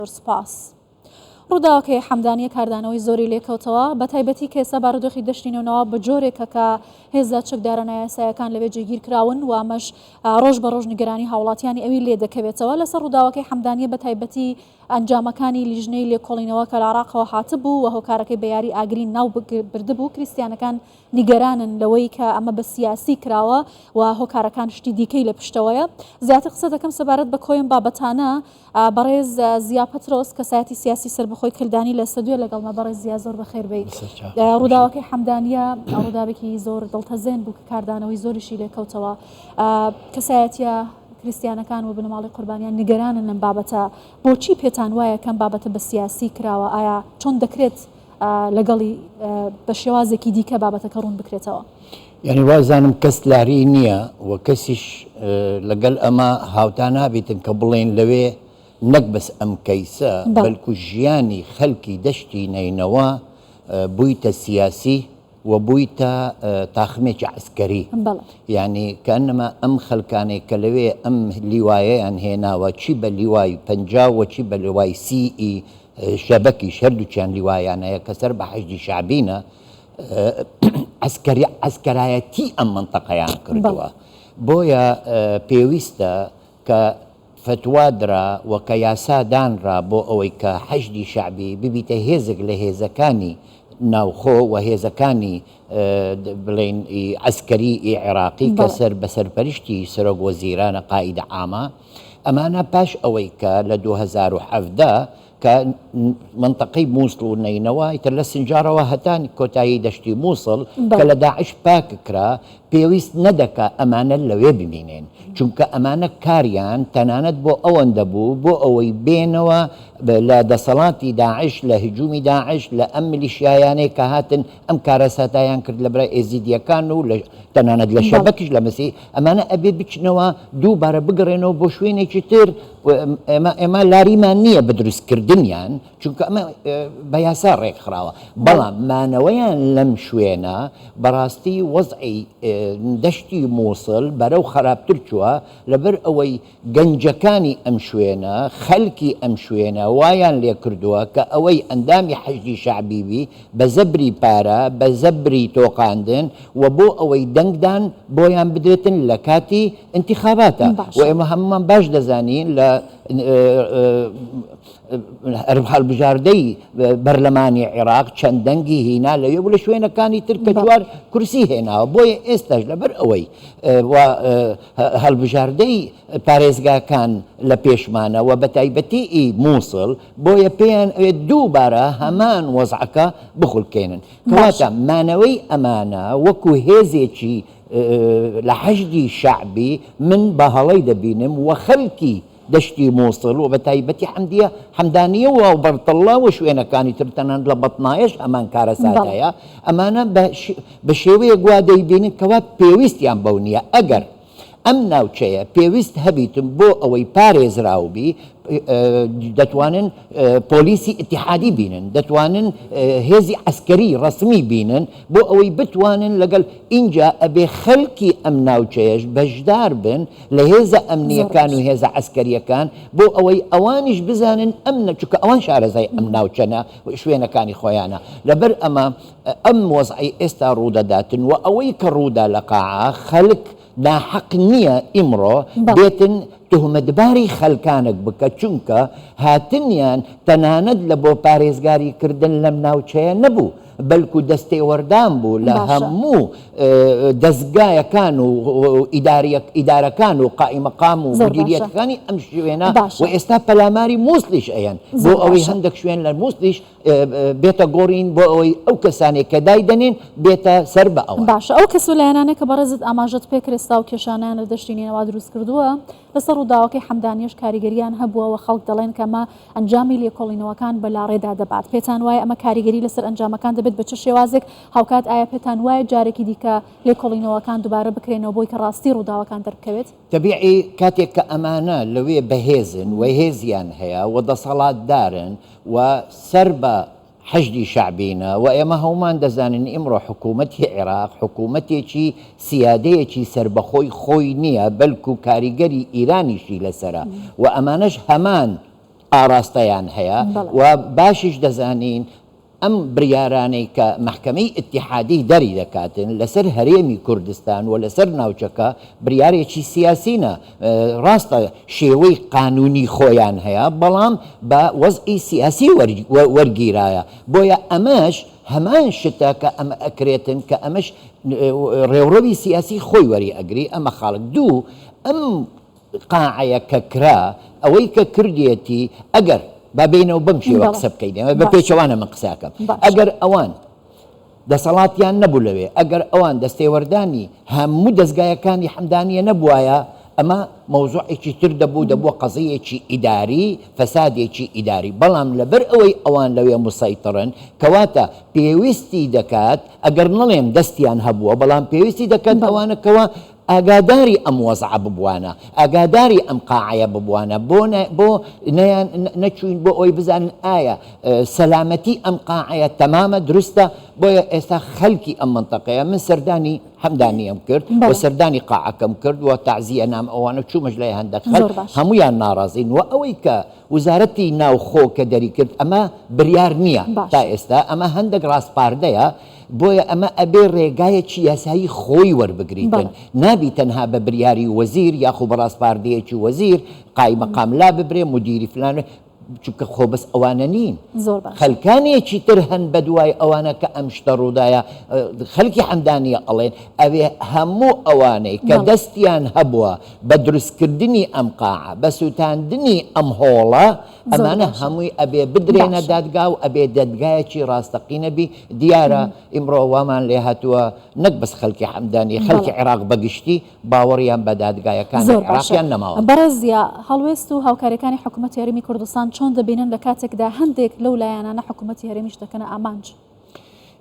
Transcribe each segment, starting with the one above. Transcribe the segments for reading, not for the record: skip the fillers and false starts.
زۆر سوپاس. ڕووداوەکەی حەمدانیە کاردانەوەی زۆری لێکەوتەوە، بەتایبەتی کە ئێستا بارودۆخی دەشتی نەینەوا بە جۆرێکە کە هێزە چەکدارە نایاسایەکان لەوێ جێگیر کراون و ئەمەش ڕۆژ بە ڕۆژ نیگەرانی هاوڵاتیانی ئەوی لێ دەکەوێتەوە. لەسەر ڕووداوەکەی حەمدانیە بەتایبەتی ئەنجامەکانی لیژنەی لێکۆڵینەوە کە لە عێراقەوە هاتبوو و هۆکارەکەی بە یاری ئاگرین ناو بردبوو، کریستیانەکان نیگەرانن لەوەی کە ئەمە بە سیاسی کراوە و هۆکارەکان شتی دیکەی لە پشتەوەیە. زیاتر قسە دەکەم سەبارەت بە کۆی ئەم بابەتانە. بەڕێز زیا پەترۆس کەسایەتی سیاسی سەربەخۆی کلدانی لە ستۆدیۆ لەگەڵمە. بەڕێز زیا زۆر بەخێر بێی. ڕووداوەکەی حەمدانیە ڕووداوێکی زۆر دڵتەزێن بوو کە کاردانەوەی زۆریشی لێکەوتەوە. کەسایەتیە کریستیانەکان و بنەماڵەی قوربانیان نیگەرانن لەم بابەتە. بۆچی پێتان وایە کەم بابەتە بە سیاسی کراوە؟ ئایا چۆن دەکرێت لەگەڵی بە شێوازێکی دیکە بابەتەکە ڕوون بکرێتەوە؟ یانی وازانم کەس لاری نییە و کەسیش لەگەل ئەمە هاوتا نابیتن کە بڵێین لەوێ نەک بەس ئەم کەیسە بەلکو ژیانی خەلکی دەشتی نەینەوا بوویتە سیاسی و بوویتە تاخمێکی عەسکەری یانی کەئەنما ئەم خەلکانەی کە لەوێ ئەم لیوایەیان هێناوە چی بە لیوای 50 و چی بە لیوای سی ئی شەبەکیش هەردووکیان لیوایان هەیە کە سەر بە حەشدی شەعبینە عەسکەری عەسکەرایەتی ئەم مەنتەقەیان کردووە بۆیە پێویستە کە فەتوا درا و کە یاسا دانرا بۆ ئەوەی کە حەشدی شەعبی ببیتە هێزێک لە هێزەکانی ناوخۆ و هێزەکانی بڵێین عەسکەری ئی عێراقی کە سەر بە سەرپەرشتی سەرۆک وەزیرانە قائید عامە ئەمانە پاش ئەوەی کە لە 2017 کە مەنتەقەی موسڵ و نەینەوا ئیتر لە سنجارەوە هەتا کۆتایی دەشتی موسڵ کە لە داعش پاک کرا پێویست نەدەکا ئەمانە لەوێ بمینێن چونکە ئەمانە کاریان تەنانەت بۆ ئەوەندە بوو بۆ ئەوەی بێنەوە لە دەسەڵاتی داعش لە هجومی داعش لە ئەم ملیشیایانەی کە هاتن ئەم کارەساتایان کرد لە برای ئێزیدیەکان و لە تەنانەت لە شەبەکیش لە مەسی ئەمانە ئەبێ بچنەوە دووبارە بگەڕێنەوە بۆ شوێنێکی تر ئێمە ئێمە لاریمان نییە بە دروستکردنیان چونکە ئەمە بە یاسا ڕێکخراوە بەڵام مانەوەیان لەم شوێنە بەڕاستی وەزعی دەشتی مووسڵ بەرەو خراپتر چووە لەبەر ئەوەی گەنجەکانی ئەم شوێنە، خەلکی ئەم شوێنە وایان لێکردووە کە ئەوەی ئەندامی حەشدی شەعبی بی بە زەبری پارە، بە زەبری تۆقاندن و بۆ ئەوەی دەنگدان بۆیان بدرێتن لە کاتی ئینتیخاباتا و ئێمە هەموومان باش دەزانین لە هەڵبژاردەی بەرلەمانی عیراق چەند دەنگی هینا لەوێ و لە شوێنەکانی تر کە چوار کورسی هێناوە بۆیە ئێستاش لەبەر ئەوەی هەڵبژاردەی پارێزگاکان لە پێشمانە و بەتایبەتی ئی مووسڵ، بۆیە پێیان ئەوێت دووبارە هەمان وەزعەکە بخولقێنن. کەواتە مانەوەی ئەمانە وەکو هێزێکی لە حەشدی شەعبی من بە هەڵەی دەبینم و خەلکی دەشتی مووسڵ و بەتایبەتی حەمدیە حەمدانیە و بەرتەڵڵە و شوێنەکانی تر تەنانەت لە بەتنایەش هەمان کارەسات هەیە ئەمانە بە بە شێوەیەک وا دەیبینن کەوا پێویستیان بەو نییە ئەگەر ئەم ناوچەیە پێویست هەبیتن بۆ ئەوەی پارێزراو بی دەتوانن پۆلیسی ئیتیحادی بینن دەتوانن هێزی عەسکەری ڕەسمی بینن بۆ ئەوەی بتوانن لەگەڵ ئینجا ئەبێ خەلکی ئەم ناوچەیەش بەشدار بن لە هێزە ئەمنیەکان و هێزە عەسکەریەکان بۆ ئەوەی ئەوانیش بزانن ئەم چونکە ئەوان شارەزای ئەم ناوچەنە شوێنەکانی خۆیانە لەبەر ئەمە ئەم وەزعەی ئێستا ڕوودەداتن و ئەوەی کە ڕوودا لە قاعە خەلک ناحەق نییە ئیمڕۆ بێتن تهمەتباری خەلکانک بکە چونکە هاتنیان تەنانەت لە بۆ پارێزگاری کردن لەم ناوچەیە نەبوو بەلکو دەستێوەردان بوو لە هەموو دەزگایەکان و ئیدارەکان و قائیمەقام و مدیریەتەکانی ئەم شوێنە و ئێستا پەلاماری موسڵیش ئەیەن بۆ ئەوەی هەندێک شوێن لە موسڵیش بێتە گۆڕین بۆ ئەوەی ئەو کەسانەی کە دایدەنێن بێتە سەر بە ئەوان. باشە ئەو کەس و لایەنانەی کە بەڕێزت ئاماژەت پێکرد ئێستا ئەو کێشانەیان لە دەشتی نەینەوا دروست کردووە لەسەر ڕووداوەکەی حەمدانیەش کاریگەریان هەبووە و خەڵک دەڵێن کە ئەمە ئەنجامی لێکۆڵینەوەکان بە لاڕێدا دەبات پێتان وایە ئەمە کاریگەری لەسەر ئەنجامەکان دەبێت بە چ شێوازێک هاوکات ئایا پێتان وایە جارێکی دیکە لێکۆڵینەوەکان دووبارە بکرێنەوە بۆی کە ڕاستی ڕووداوەکان دەربکەوێت؟ تەبیعی کاتێک کە ئەمانە لەوێ بەهێزن و هێزیان هەیە و دەسەڵاتدارن و سەر بە حەشدی شەعبینە و ئێمە هەومان دەزانین ئیمڕۆ حکوومەتی عێراق حکوومەتێکی سیادەیەکی سەربەخۆی خۆی نییە بەلکو کاریگەری ئیرانیشی لەسەرە و ئەمانەش هەمان. ئاڕاستەیان هەیە و باشیش دەزانین ئەم بریارانەی کە مەحکەمەی ئیتیحادی دەری دەکاتن لەسەر هەرێمی کوردستان و لەسەر ناوچەکە بریارێکی سیاسینە، ڕاستە شێوەی قانونی خۆیان هەیە بەڵام بە وەزعی سیاسی وەرگیرایە بۆیە ئەمەش هەمان شتە کە ئەمە ئەکرێتن کە ئەمەش ڕێوڕەوی سیاسی خۆی وەری ئەگری ئەمە خاڵک دوو ئەم قاعەیە کە کرا ئەوەی کە کردیەتی ئەگەر با بێینەوە بەم شێوە قسە بکەین ئێمە بە پێچەوانە من قسە ئەکەم ئەگەر ئەوان دەسەڵاتیان نەبوو لەوێ ئەگەر ئەوان دەستێوەردانی هەموو دەزگایەکانی حەمدانیە نەبوایە ئەمە مەوزوعێکی تر دەبوو دەبووە قەزیەیەکی ئیداری فەسادێکی ئیداری بەڵام لەبەر ئەوەی ئەوان لەوێ مسەیتڕن کەواتە پێویستی دەکات ئەگەر نەڵێم دەستیان هەبووە بەڵام پێویستی دەکات ئەوانە کەوا ئاگاداری ئەم وەزعە ببوانە، ئاگاداری ئەم قاعەیە ببوانە، بۆ بۆ نەیان نەچووین بۆ ئەوەی بزانن ئایا سەلامەتی ئەم قاعەیە تەمامە دروستە، بۆیە ئێستا خەلکی ئەم مەنتەقەیە من سەردانی حەمدانیەم کرد و سەردانی قاعەکەم کرد و تەعزیە نام ئەوانە چوومەش لای هەندەک خەلک هەموویان ناڕازین و ئەوەی کە وزارەتی ناوخۆ کە دەریکرد ئەمە بریار نییە تا ئێستا ئەمە هەندێک ڕاسپاردەیە بۆیە ئەمە ئەبێ ڕێگایەکی یاسایی خۆی وەربگریتن نابی تەنها بە بریاری وەزیر یاخو بە ڕاسپاردەیەکی وەزیر قایمقام لاببرێ مدیری فلان چونکە خۆ بەس ئەوانە نین خەلکانێکی تر هەن بەدوای ئەوانە کە ئەم شتە ڕوودایە خەلکی حەمدانیە ئەڵێن ئەوێ هەموو ئەوانەی کە دەستیان هەبووە بە دروستکردنی ئەم قاعە بە سووتاندنی ئەم هۆڵە ئەمانە هەمووی ئەبێ بدرێنە دادگا و ئەبێ دەدگایەکی ڕاستەقینە بی، دیارە ئیمڕۆ وامان لێ هاتووە نەک بەس خەلکی حەمدانی خەلکی عێراق بە گشتی باوەڕیان بە دادگایەکانی زۆر باشە عێراقیان نەماوە. بەڕێز زیا، هەڵوێست و هاوکاریەکانی حکومەتی هەرێمی کوردستان چۆن دەبینن لە کاتێکدا هەندێک لەو لایەنانە حکومەتی هەرێمیش دەکەنە ئامانج؟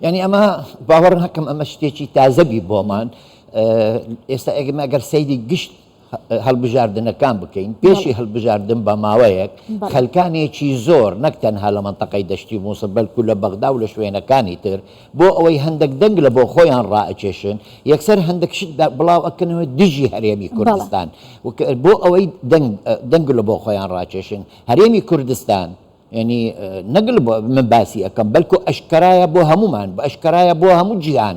یانی ئەمە باوەڕ ناکەم ئەمە شتێکی تازە بی بۆمان، ئێستا ئێمە گەر سەیری گشت هەڵبژاردنەکان بکەین، پێشی هەڵبژاردن بە ماوەیەک خەلکانێکی زۆر نەک تەنها لە مەنتەقەی دەشتی موسڵ بەلکو لە بەغدا و لە شوێنەکانی تر بۆ ئەوەی هەندەک دەنگ لە بۆ خۆیان ڕائەکێشن یەکسەر هەندەک شت بڵاو ئەکەنەوە دژی هەرێمی کوردستان بۆ ئەوەی دەنگ لە بۆ خۆیان ڕاکێشن هەرێمی کوردستان یانی نەک من باسی ئەکەم بەلکو ئەشکەرایە بۆ هەموومان ئەشکەرایە بۆ هەموو جیهان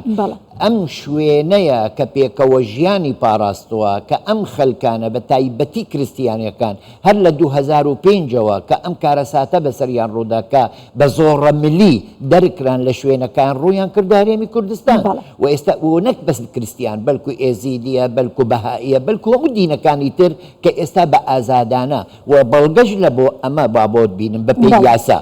ئەم شوێنەیە کە پێکەوە ژیانی پاراستووە کە ئەم خەلکانە بە تایبەتی کریستیانەکان هەر لە 2005 ەوە کە ئەم کارەساتە بەسەریان ڕوودا کە بە زۆڕەملی دەرکران لە شوێنەکان ڕوویان کردە هەرێمی کوردستان و ئێستا و نەک بەس کریستیان بەلکو ئێزیدیە بەلکو بەهائیە بەلکو هەموو دینەکانی تر کە ئێستا بە ئازادانە و بەڵگەش لە بۆ ئەمە با بۆت بینم بە پێی یاسا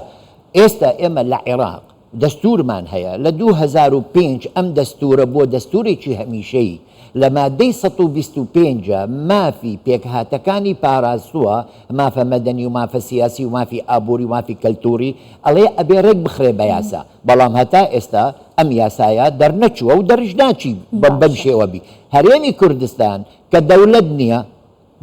ئێستا ئێمە لە عێراق دەستورمان هەیە لە 2005 ئەم دەستورە بووە دەستورێکی هەمیشەیی لە مادەی 125 مافی پێکهاتەکانی پاراستووە مافە مەدەنی و مافە سیاسی و مافی ئابوری و مافی کەلتوری ئەڵێ ئەبێ ڕێک بخرێ بە یاسا بەڵام هەتا ئێستا ئەم یاسایە دەرنەچووە و دەرش ناچی بەم شێوە بی هەرێمی کوردستان کە دەولەت نییە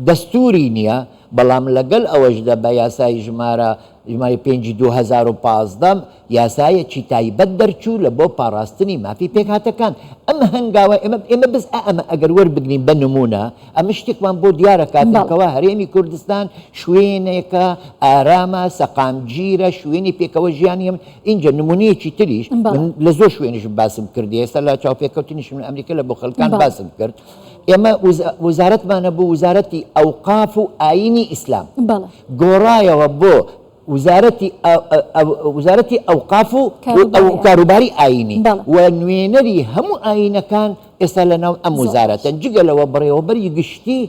دەستووری نییە، بەڵام لەگەل ئەوەشدا بە یاسای ژمارە ژمارەی پێنجی 2015 یاسایەکی تایبەت دەرچوو لە بۆ پاڕاستنی مافی پێکهاتەکان. ئەم هەنگاوە ئێمە ئێمە بس ئا ئەمە ئەگەر وەربگرین بە نموونە ئەمە شتێکمان بۆ دیارە کاتێک کەوا هەرێمی کوردستان شوێنێکە ئارامە، سەقامگیرە، شوێنی پێکەوە ژیانی هەم ئینجا نموونەیەکی تریش من لە زۆر شوێنیش باسم کردی ئێستا لە چاوپێکەوتنیشم لە ئەمریکا لە بۆ خەلکان باسم کرد. ئێمە وزارەتمان هەبوو وزارەتی ئەوقاف و ئایینی ئیسلام گۆڕایەوە بۆ وزارەتی وزارەتی ئەوقاف و کاروباری ئایینی و نوێنەری هەموو ئایینەکان ئێستا لەناو ئەم وزارەتەن جگە لەوە بەڕێوەبەری گشتی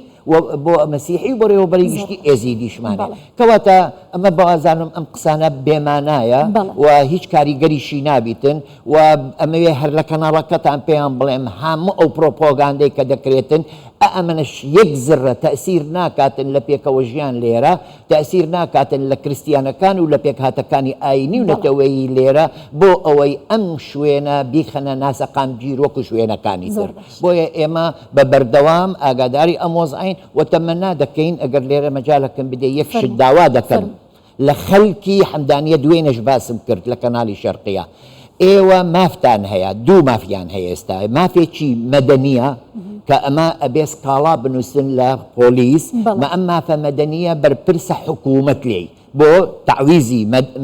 بۆ مەسیحی و بەڕێوەبەری گشتی ئێزیدیشمانە کەواتە ئەمە بازانم ئەم قسانە بێمانایە و هیچ کاریگەریشی نابیتن و ئەمەوێ هەر لە کەناڵەکەتان پێیان بڵێم هەموو ئەو پرۆپۆگاندەی کە دەکرێتن ئە ئەمەنەش یەک زرە تەئسیر ناکاتن لە پێکەوە ژیان لێرە تەئسیر ناکاتن لە کریستیانەکان و لە پێکهاتەکانی ئاینی و نەتەوەیی لێرە بۆ ئەوەی ئەم شوێنە بیخەنە ناسەقامگیر وەکو شوێنەکانی تر بۆیە ئێمە بە بەردەوام ئاگاداری ئەم وەزعەین و تەمەنا دەکەین ئەگەر لێرە مەجالەکم بدەی یەک شت داوا دەکەم لە خەلکی حەمدانیە دوێنێش باسم کرد لە کەنالی شەرقیە ئێوە مافتان هەیە دوو مافیان هەیە ئێستا مافێکی مەدەنیە کە ئەمە ئەبێ سکاڵا بنووسن لە پۆلیس مە ئەم مافە مەدەنیە بەرپرسە حکوومەت لێی. بۆ تەعویزی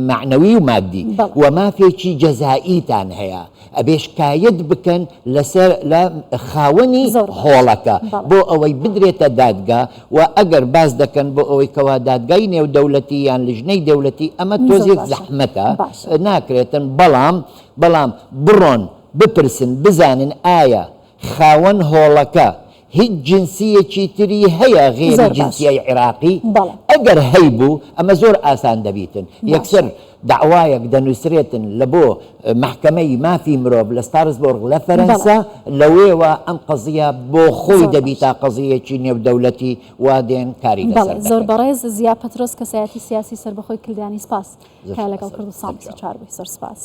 مەعنەوی و مادی و مافێکی جەزائیتان هەیە ئەبێ شکایەت بکەن لەسەر لە خاوەنی هۆڵەکە بۆ ئەوەی بدرێتە دادگا و ئەگەر باس دەکەن بۆ ئەوەی کەوا دادگای نێودەولەتی یان لژنەی دەولەتی ئەمە تۆزێک زەحمەتە ناکرێتن بەڵام بەڵام بڕۆن بپرسن بزانن ئایا خاوەن هۆڵەکە هیچ جنسیەکی تری هەیە غێری زۆر باش. جنسیەی عیراقی؟ بەڵێ. ئەگەر هەیبوو ئەمە زۆر ئاسان دەبیتن باشە. یەکسەر دەعوایەک دەنوسرێتن لە بۆ مەحکەمەی مافی مرۆڤ لە ستارسبۆرغ لە بەڵێ. فەرەنسا لەوێوە ئەم قەزیە بۆ خۆی زۆر دەبیتە باشە. قەزیەکی نێودەولەتی وا دێن کاری بەڵێ لەسەر زۆر دەکەن. بەڕێز زیا پەترۆس کەسایەتی سیاسی سەربەخۆی کلدانی سپاس زۆر کە لەگەڵ سپاس کوردستان سەرچاو. 24 بووی زۆر سپاس.